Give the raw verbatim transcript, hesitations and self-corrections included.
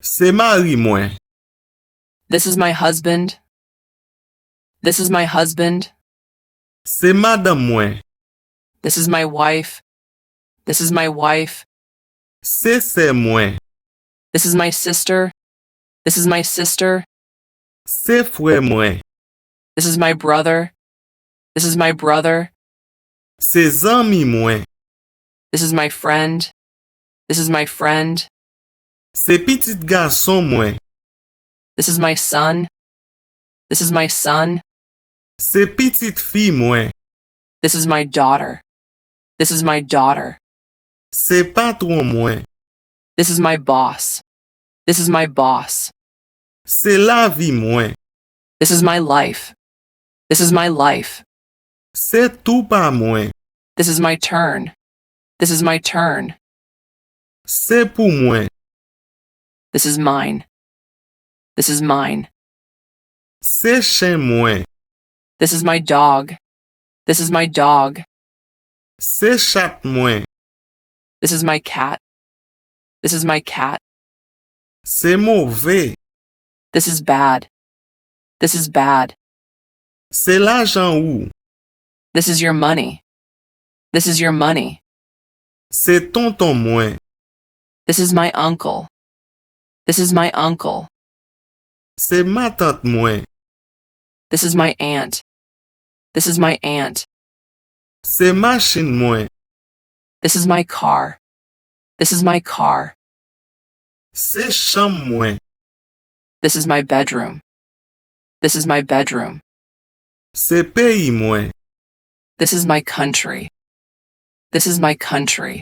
Se mari mwen. This is my husband. This is my husband. Se madanm mwen. This is my wife. This is my wife. Se sè mwen. This is my sister. This is my sister. Se frè mwen. This is my brother. This is my brother. Se zanmi mwen. This is my friend. This is my friend. Se pitit gason mwen. This is my son. This is my son. Se pitit fi mwen. This is my daughter. This is my daughter. Se patwon mwen. This is my boss. This is my boss. Se lavi mwen. This is my life. This is my life. Se tou pa mwen. This is my turn. This is my turn. Se pou mwen. This is mine. This is mine. Se chen mwen. This is my dog. This is my dog. Se chat mwen. This is my cat. This is my cat. Se move. This is bad. This is bad. Se lajan ou. This is your money. This is your money. Se tonton mwen. This is my uncle. This is my uncle. Se matant mwen. This is my aunt. This is my aunt. Se machin mwen. This is my car. This is my car. Se chanm mwen. This is my bedroom. This is my bedroom. Se peyi mwen. This is my country. This is my country.